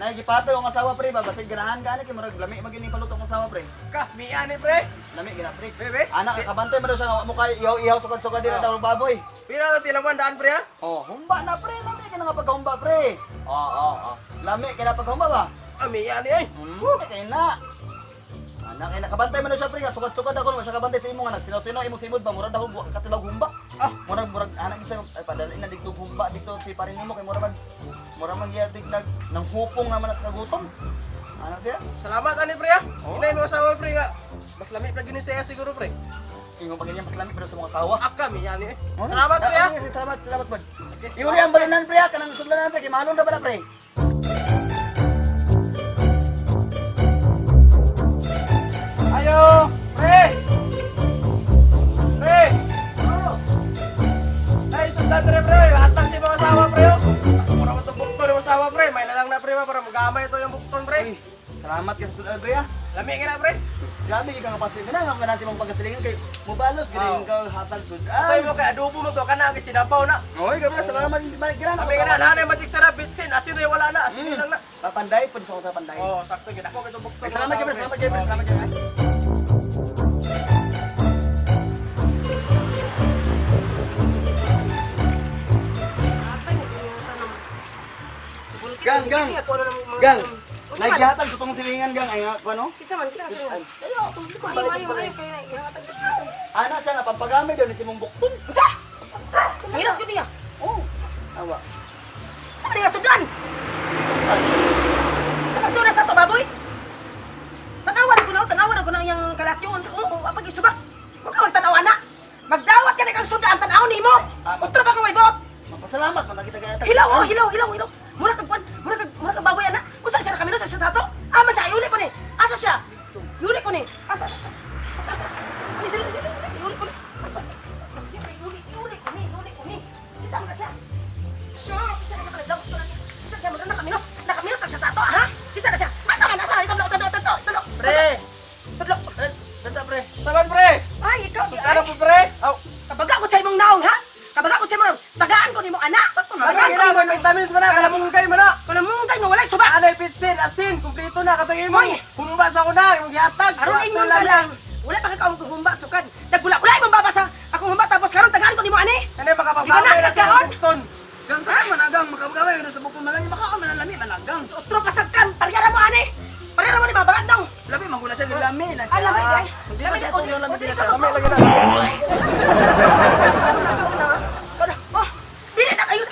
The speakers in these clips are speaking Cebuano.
Nay gipatol ang asawa, pre, ba basig ganahan ka ani kay murag lami man gyud paluto ang asawa, pre. Ka, miya ni pre. Lami gyud na, pre. Bebe. Anak, kabantay man daw siya nga wa mo kay ihaw-ihaw sukad-sukad din Oh. daw baboy. Pira na tilawan daan pre ha? Oh, humba na, pre, lami ka na nga pagkahumba, pre. Oh. Lami ka na paghumba ba? Ah, miya ni ay. Kay na. Anak, ay nakabantay man daw siya, pre, nga sukad-sukad ako wa siya kabantay sa imo nga nagsinaw-sinaw imong simod ba murag daw wa katilaw humba. Ah. Murag murag anak gid siya ay padali na dito humba dito si parin nimo kay murag man giya nag nang hupong naman sa kagutom. Ano siya? Salamat ani pre ha. Oh. Inay mo asawa pre nga. Mas lami pa gini siya siguro pre. Ingon pa ganyan mas lami pero sa mga asawa. Aka miya ni. Oh, Salamat pre ha. Ah, okay, salamat, salamat bud. Iuli ang balinan, pre, ha, kanang sudlanan, pre, kay mahalon ra bala, pre. Ayo, pre. Pre. Ay, sundan pre pre. Hatag si mga asawa pre. oh. Mura mo itong bukton yung asawa pre. May lalang na pre ba para magamay ito yung bukton pre. Uy, salamat kay sa sudlanan, pre, ha. Lami ka na pre. Grabe ka nga pasin na nga na si mong pagkasilingan kay mubalos gid Oh. ka hatag Ito sudan. mo kay adobo mo to kana ang sinabaw na. Oy, grabe salamat hindi balik gran. Lami ka na nanay magic sarap bitsin. Asin rin wala na. Asin lang na. Papanday pud sa sa panday. Oh, sakto gid ako itong bukton. Ay, salamat kay pre, salamat kay pre, salamat kay pre. Gang, gang. Gang. Nagihatag sa tong silingan, gang, ay nga ano? Isa man, isa man. Ayo, Ayo, ayo, ayo, kay na ihatag dito sa Ana siya nga pampagamit daw ni si mong bukton. Unsa? Ngiras ko niya. Oh. Awa. Sa man nga sudlan? Sa pagtuna sa to baboy? Tanawan ko na, tanawan ko na iyang kalakyon. Oo, apag isubak. Huwag ka magtanaw na. Magdawat ka na kang sudlan, tanaw nimo. Utro ba ka may bot? Magpasalamat man kita kay Hilaw, oh, hilaw, hilaw, hilaw. Mura kag kwan, mura kag baboy ana. Usa siya kami sa tato? Aman siya, iuli ko ni. Asa siya? Iuli ko ni. Asa asa asa asa. Asa. Dili, dili, dili, dili, iuli ko ni. Iuli, iuli ko ni, iuli ko ni. Isa man na siya. Siya, isa na siya kanagdawat ko na niya. Isa siya man nakaminos, nakaminos na siya sa ato, ha? Isa na siya. Asa man, asa man, itadlo, itadlo, itadlo, itadlo. Pre. Tudlo. Pre, basta pre. Saman pre. Ay, ikaw di Ano ay. po pre? Aw. Kabaga ko sa imong naong, ha? Kabaga ko sa imong naong. Tagaan ko nimo anak. Tagaan Tagaan ko na, nimo. may vitamins man na, kalamungkay man na. Kalamungkay nga walay suba. Anay pitsin, asin, kumpleto na katong imo. Hoy! Humba sa ko na, imong gihatag. Aron ingon ka lang. Wala pa ka humba sukad. Nagula-ula imong baba sa akong humba tapos karon tagaan ko nimo ani. Kani Di ka na, makapaggamay na sa nagkaon? bukton. Gang sa man agang makagamay sa bukton man lang makaon man lami man agang. So, otro pasagkan, paryara mo ani. Paryara mo ni babagan dong. Lami man guna siya lami na siya. Ay, lami ay. Hindi na siya yung lami Dili na ka siya. Lami lagi na. Oh, dili sa kayo.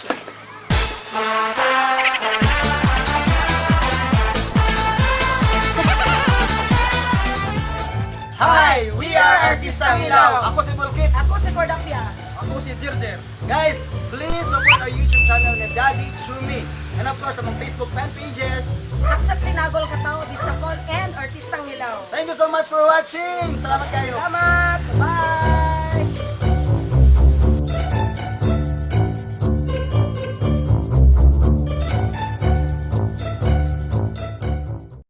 Hi, we are Artista Hilaw. Ako si Bulkit. Ako si Cordapia. Ako si Jirjir. Guys, please support our YouTube channel nga Daddy Chumi. And of course, among Facebook fan pages. Saksak sinagol katao bisakol and artistang hilaw. Thank you so much for watching. Salamat kayo. Salamat. Bye.